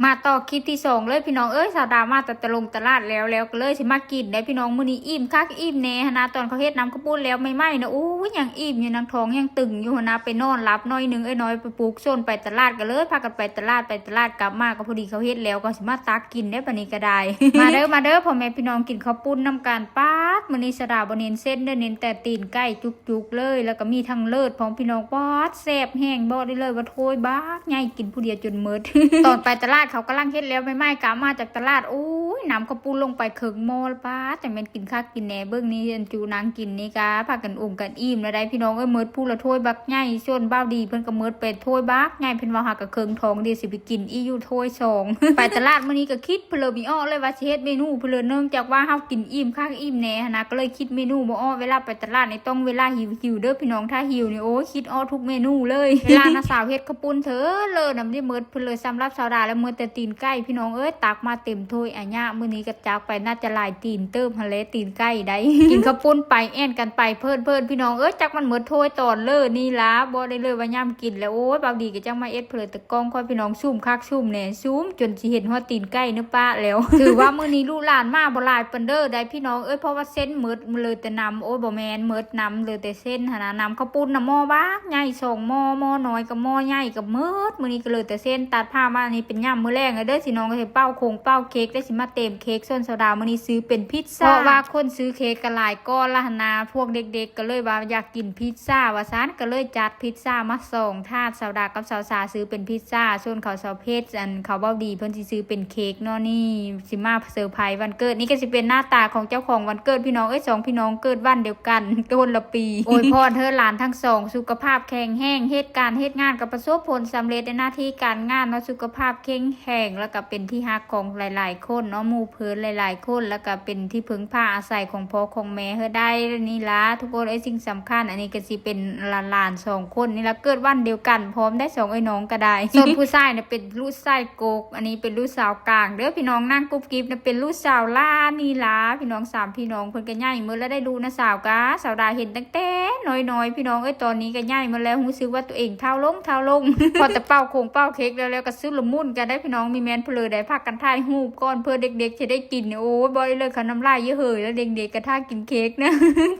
ມາຕໍ່ຄລິບທີສອງເລີຍພີ່ນ້ອງເອີຍ. ສາວດາມາແຕ່ຕະລົງຕະຫຼາດແລ້ວ ແລ້ວກໍເລີຍຊິມາກິນໄດ໋ພີ່ນ້ອງ. ມື້ນີ້ອີ່ມຄັກອີ່ມແນ່ຫັ້ນນະ. ຕອນເຂົາເຮັດນ້ຳເຂົ້າປຸ້ນແລ້ວໃໝ່ໆນະ ໂອ້ຍ ຍັງອີ່ມຢູ່ ນາງທ້ອງຍັງຕຶງຢູ່ຫັ້ນນະ. ໄປນອນຫຼັບໜ້ອຍໜຶ່ງ ເອີຍນ້ອຍໄປປຸກຊົນໄປຕະຫຼາດ ກໍເລີຍພາກັນໄປຕະຫຼາດ. ໄປຕະຫຼາດກັບມາກໍພໍດີເຂົາເຮັດແລ້ວ ກໍຊິມາຕັກກິນໄດ໋ບັດນີ້ກໍໄດ້. ມາເດີ ມາເດີ ພໍ່ແມ່ພີ່ນ້ອງ ກິນເຂົ້າປຸ້ນນຳກັນ. ປາດ ມື້ນີ້ສາວດາບໍ່ເນັ້ນເສັ້ນເດີ ເນັ້ນແຕ່ຕີນໄກ່ຈຸກໆເລີຍ ແລ້ວກໍມີທັງເລີດພ້ອມພີ່ນ້ອງ. ປາດ ແຊບແຮງ ບອກໄດ້ເລີຍວ່າຖ້ວຍບັກໃຫຍ່ ກິນຜູ້ດຽວຈົນໝົດ. ຕອນໄປຕະຫຼາດເຂົາກຳລັງເຮັດແລ້ວໃໝ່ໆ ກັບມາຈາກຕະຫຼາດ ໂອ້ຍ ນ້ຳເຂົ້າປຸ້ນລົງໄປເຄິ່ງໝໍ້. ປາດ ຈັ່ງແມ່ນກິນຄັກກິນແນ່. ເບິ່ງນີ້ ອັນຈູນາງກິນນີ້ກະພາກັນອົງກັນອີ່ມແລ້ວໄດ໋ພີ່ນ້ອງເອີຍ. ໝົດຜູ້ລະຖ້ວຍບັກໃຫຍ່ ສ່ວນບ່າວດີເພິ່ນກໍໝົດໄປຖ້ວຍບັກໃຫຍ່ ເພິ່ນວ່າຫາກະເຄິ່ງທ້ອງ ດຽວຊິໄປກິນອີກຢູ່ຖ້ວຍສອງ. ໄປຕະຫຼາດມື້ນີ້ກໍຄິດເພິ່ນເລີຍບໍ່ອອກເລີຍວ່າຊິເຮັດເມນູເພິ່ນເລີຍ ເນື່ອງຈາກວ່າເຮົາກິນອີ່ມຄັກອີ່ມແນ່ຫັ້ນນະ ກໍເລີຍຄິດເມນູບໍ່ອອກ. ເວລາໄປຕະຫຼາດນີ້ຕ້ອງເວລາຫິວໆເດີພີ່ນ້ອງ ຖ້າຫິວນີ້ ໂອ້ຍ ຄິດອອກທຸກເມນູເລີຍ. ເວລານ້າສາວເຮັດເຂົ້າປຸ້ນເທື່ອເລີນຳນີ້ໝົດເພິ່ນເລີຍ. ສຳລັບສາວດາແລ້ວໝົດແຕ່ຕີນໄກ່ພີ່ນ້ອງເອີຍ ຕັກມາເຕັມຖ້ວຍອາຍະ. ມື້ນີ້ກໍຈັກໄປໜ້າຈະຫຼາຍຕີນເຕີບຫັ້ນແຫຼະ ຕີນໄກ່ໄດ໋. ກິນເຂົ້າປຸ້ນໄປແອ່ນກັນໄປເພີດໆພີ່ນ້ອງເອີຍ ຈັກມັນໝົດຖ້ວຍຕອນເລີນີ້ລະ. ບອກໄດ້ເລີຍວ່າຍາມກິນແລ້ວ ໂອ້ຍ ບ່າວດີກໍຈັ່ງມາເອັດເພີດ ກ້ອງຂ້ອຍພີ່ນ້ອງ ຊູມຄັກຊູມແນ່ ຊູມຈົນຊິເຫັນຮອດຕີນໄກ່ເນີປະແລ້ວ. ຖືວ່າມື້ນີ້ລູກຫຼານມາບໍ່ຫຼາຍປານເດີໃດພີ່ນ້ອງເອີຍ ເພາະວ່າເສັ້ນໝົດ ເຫຼືອແຕ່ນ້ຳ ໂອ້ຍ ບໍ່ແມ່ນ ໝົດນ້ຳ ເຫຼືອແຕ່ເສັ້ນຫັ້ນນະ. ນ້ຳເຂົ້າປຸ້ນນະໝໍ້ບັກໃຫຍ່ສອງໝໍ້ ໝໍ້ນ້ອຍກັບໝໍ້ໃຫຍ່ກໍໝົດ. ມື້ນີ້ກໍເຫຼືອແຕ່ເສັ້ນ. ຕັດພາບມານີ້ເປັນຍາມມື້ແລງແລ້ວເດີພີ່ນ້ອງເອີຍ ເປົ່າຂົງເປົ່າເຄັກ ໄດ້ຊິມາເຕັມເຄັກ. ສ່ວນສາວດາວມື້ນີ້ຊື້ເປັນພິດຊາ ເພາະວ່າຄົນຊື້ເຄັກກໍຫຼາຍກ່ອນລະຫັ້ນນະ ພວກເດັກໆກໍເລີຍວ່າຢາກກິນພິດຊາວ່າຊັ້ນ ກໍເລີຍຈັດພິດຊາມາສອງຖາດ. ສາວດາກັບສາວສາຊື້ເປັນພິດຊາ ສ່ວນເຂົາສາວເພັດ ອັນເຂົາເວົ້າດີ ເພິ່ນຊິຊື້ເປັນເຄັກເນາະ. ນີ້ຊິມາເຊີໄພຣສ໌ວັນເກີດ ນີ້ກໍຊິເປັນໜ້າຕາຂອງເຈົ້າຂອງວັນເກີດພີ່ນ້ອງເອີຍ ສອງພີ່ນ້ອງເກີດວັນດຽວກັນ ຄົນລະປີ. ອວຍພອນເທີຫຼານທັງສອງສຸຂະພາບແຂງແຮງ ເຮັດການເຮັດງານກໍປະສົບຜົນສຳເລັດໃນໜ້າທີ່ການງານເນາະ ສຸຂະພາບເຄັ່ງແຮງ ແລ້ວກໍເປັນທີ່ຮັກຂອງຫຼາຍໆຄົນເນາະ ໝູ່ເພື່ອນຫຼາຍໆຄົນ ແລ້ວກໍເປັນທີ່ເພິ່ງພາອາໄສຂອງພໍ່ຂອງແມ່ເຮີໄດ້ນີ້ລະທຸກຄົນເອີຍ. ສິ່ງສຳຄັນ ອັນນີ້ກໍຊິເປັນຫຼານໆສອງຄົນນີ້ລະ ເກີດວັນດຽວກັນພ້ອມໄດ້ ສອງເອື້ອຍນ້ອງກໍໄດ້. ສ່ວນຜູ້ຊາຍນະເປັນລູກຊາຍກົກ ອັນນີ້ເປັນລູກສາວກາງເດີພີ່ນ້ອງ ນາງກຸບກິບນະເປັນລູກສາວຫຼ້ານີ້ລະພີ່ນ້ອງ. ສາມພີ່ນ້ອງເພິ່ນກໍໃຫຍ່ໝົດແລ້ວໄດ໋ ລູກນ້າສາວກະ ສາວດາເຫັນຕັ້ງແຕ່ນ້ອຍໆພີ່ນ້ອງເອີຍ ຕອນນີ້ກໍໃຫຍ່ໝົດແລ້ວ ຮູ້ສຶກວ່າຕົວເອງເຖົ້າລົງເຖົ້າລົງ. ພໍແຕ່ເປົ່າຂົງເປົ່າເຄັກແລ້ວ ແລ້ວກໍຊຸລະມຸນກັນໄດ໋ພີ່ນ້ອງ ມີແມ່ນຜູ້ເລີໃດພາກັນຖ່າຍຮູບກ່ອນ ເພື່ອເດັກໆຈະໄດ້ກິນ. ໂອ້ຍ ບອກໄດ້ເລີຍ ເຂົານ້ຳລາຍເຍີະເຫີຍແລ້ວ ເດັກໆກໍຖ້າກິນເຄັກນະ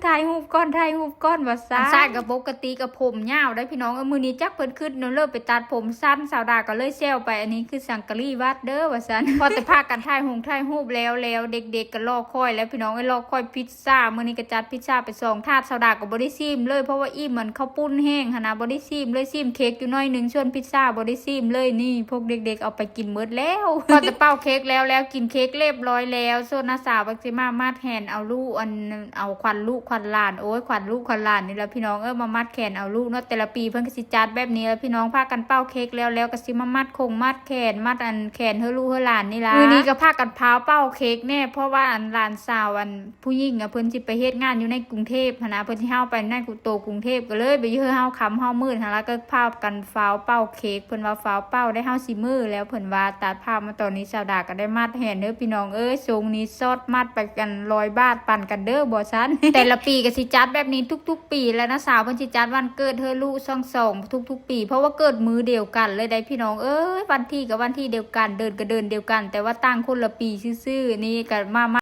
ຖ່າຍຮູບກ່ອນ ຖ່າຍຮູບກ່ອນວ່າຊັ້ນ. ອັນຊາຍກໍປົກກະຕິກໍຜົມຍາວໄດ໋ພີ່ນ້ອງເອີຍ ມື້ນີ້ຈັກເພິ່ນຄິດແນວເລີໄປຕັດຜົມສັ້ນ. ສາວດາກໍເລີຍແຊວໄປ ອັນນີ້ຄືສັງກະລີວັດເດີວ່າຊັ້ນ. ພໍແຕ່ພາກັນຖ່າຍຮົງຖ່າຍຮູບແລ້ວ ແລ້ວເດັກໆກໍລໍຄອຍແລ້ວພີ່ນ້ອງເອີຍ ລໍຄອຍພິດຊາ. ມື້ນີ້ກໍຈັດພິດຊາໄປສອງຖາດ ສາວດາກໍບໍ່ໄດ້ຊີມເລີຍ ເພາະວ່າອີ່ມມັນເຂົ້າປຸ້ນແຮງຫັ້ນນະ ບໍ່ໄດ້ຊີມເລີຍ ຊີມເຄັກຢູ່ໜ້ອຍໜຶ່ງ ສ່ວນພິດຊາບໍ່ໄດ້ຊີມເລີຍ. ນີ້ພວກເດັກໆເອົາໄປກິນໝົດແລ້ວ ພໍແຕ່ເປົ່າເຄັກແລ້ວ ແລ້ວກິນເຄັກລຽບຮ້ອຍແລ້ວ ສ່ວນນ້າສາວກໍຊິມາມັດແຂນເອົາລູກ ອັນ ເອົາຂວັນລູກຂວັນຫຼານ ໂອ້ຍ ຂວັນລູກຂວັນຫຼານນີ້ລະພີ່ນ້ອງເອີຍ ມາມັດແຂນເອົາລູກເນາະ. ແຕ່ລະປີເພິ່ນກໍຊິຈັດແບບນີ້ລະພີ່ນ້ອງ ພາກັນເປົ່າເຄັກແລ້ວ ແລ້ວກໍຊິມາມັດຄົງມັດແຂນ ມັດອັນແຂນເຮີລູກເຮີຫຼານນີ້ລະ. ມື້ນີ້ກໍພາກັນພາວເປົ່າເຄັກແນ່ ເພາະວ່າອັນຫຼານສາວອັນຜູ້ຍິງອະ ເພິ່ນຊິໄປເຮັດງານຢູ່ໃນກຸງເທບຫັ້ນນະ ເພິ່ນຊິເຮົາໄປໃນໂຕກຸງເທບ ກໍເລີຍໄປຢູ່ເຮືອນເຮົາຄ່ຳເຮົາມືດຫັ້ນລະ ກໍພາກັນຟ້າວເປົ່າເຄັກ. ເພິ່ນວ່າຟ້າວເປົ່າໄດ້ ເຮົາຊິມື້ແລ້ວ ເພິ່ນວ່າ. ຕັດພາບມາຕອນນີ້ ສາວດາກໍໄດ້ມັດແຂນເດີພີ່ນ້ອງເອີຍ ຊົງນີ້ຊອດມັດໄປກັນຮ້ອຍບາດ ປັນກັນເດີບໍ່ຊັ້ນ. ແຕ່ລະປີກໍຊິຈັດແບບນີ້ທຸກໆປີແຫຼະ ນ້າສາວເພິ່ນຊິຈັດວັນເກີດເຮີລູກທັງສອງທຸກໆປີ ເພາະວ່າເກີດມື້ດຽວກັນເລີຍໄດ໋ພີ່ນ້ອງເອີຍ ວັນທີກໍວັນທີດຽວກັນ ເດືອນກໍເດືອນດຽວກັນ ແຕ່ວ່າຕ່າງຄົນລະປີຊື່ໆ. ນີ້ກໍມາ